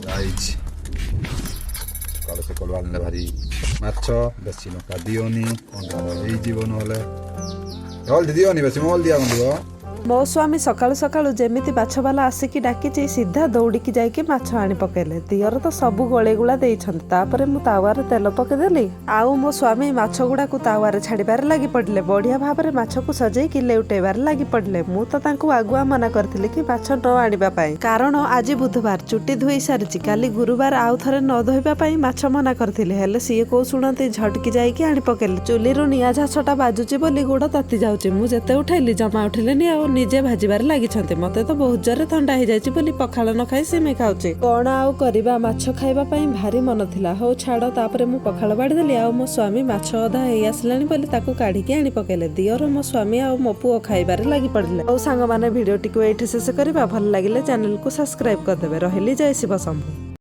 Guys, ସକାଳୁ ସକାଳୁ ଆଣିଲେ ଭାରି ମାଛ। ବେଶୀ ଲଙ୍କା ଦିଅନି, ଅନ୍ଧାର ହେଇଯିବ ନହେଲେ। ହଳଦୀ ଦିଅନି ବେଶୀ, ହଳଦିଆ ଦିବ। ମୋ ସ୍ୱାମୀ ସକାଳୁ ସକାଳୁ ଯେମିତି ମାଛବାଲା ଆସିକି ଡାକିଛି, ସିଧା ଦୌଡ଼ିକି ଯାଇକି ମାଛ ଆଣି ପକେଇଲେ। ଦିଅର ତ ସବୁ ଗୋଳେଇ ଗୁଳା ଦେଇଛନ୍ତି। ତାପରେ ମୁଁ ତାୱାରେ ତେଲ ପକେଇଦେଲି ଆଉ ମୋ ସ୍ୱାମୀ ମାଛ ଗୁଡାକୁ ତାୱାରେ ଛାଡ଼ିବାରେ ଲାଗି ପଡ଼ିଲେ। ବଢିଆ ଭାବରେ ମାଛକୁ ସଜେଇକି ଲେଉଟେଇବାରେ ଲାଗି ପଡ଼ିଲେ। ମୁଁ ତ ତାଙ୍କୁ ଆଗୁଆ ମନା କରିଥିଲି କି ମାଛ ନ ଆଣିବା ପାଇଁ, କାରଣ ଆଜି ବୁଧବାର, ଚୁଟି ଧୋଇ ସାରିଛି, କାଲି ଗୁରୁବାର ଆଉ ଥରେ ନ ଧୋଇବା ପାଇଁ ମାଛ ମନା କରିଥିଲି। ହେଲେ ସିଏ କୋଉ ଶୁଣନ୍ତି, ଝଟକି ଯାଇକି ଆଣି ପକେଇଲେ। ଚୁଲିରୁ ନିଆଁ ଝାସଟା ବାଜୁଛି ବୋଲି ଗୋଡ଼ ତାତି ଯାଉଛି। ମୁଁ ଯେତେ ଉଠେଇଲି ଜମା ଉଠିଲେନି ଆଉ ନିଜେ ଭାଜିବାରେ ଲାଗିଛନ୍ତି। ମତେ ତ ବହୁତ ଜୋରେ ଥଣ୍ଡା ହେଇଯାଇଛି ବୋଲି ପଖାଳ ନ ଖାଇ ସିମେଇ ଖାଉଛି। କଣ ଆଉ କରିବା, ମାଛ ଖାଇବା ପାଇଁ ଭାରି ମନ ଥିଲା। ହଉ ଛାଡ଼। ତାପରେ ମୁଁ ପଖାଳ ବାଢ଼ିଦେଲି ଆଉ ମୋ ସ୍ୱାମୀ ମାଛ ଅଧା ହେଇ ଆସିଲାଣି ବୋଲି ତାକୁ କାଢିକି ଆଣି ପକେଇଲେ। ଦିଅର, ମୋ ସ୍ୱାମୀ ଆଉ ମୋ ପୁଅ ଖାଇବାରେ ଲାଗି ପଡ଼ିଲେ। ହଉ ସାଙ୍ଗମାନେ, ଭିଡ଼ିଓଟିକୁ ଏଇଠି ଶେଷ କରିବା। ଭଲ ଲାଗିଲେ ଚ୍ୟାନେଲକୁ ସବସ୍କ୍ରାଇବ କରିଦେବେ। ରହିଲି, ଜୟ ଶିବ ଶମ୍ଭୁ।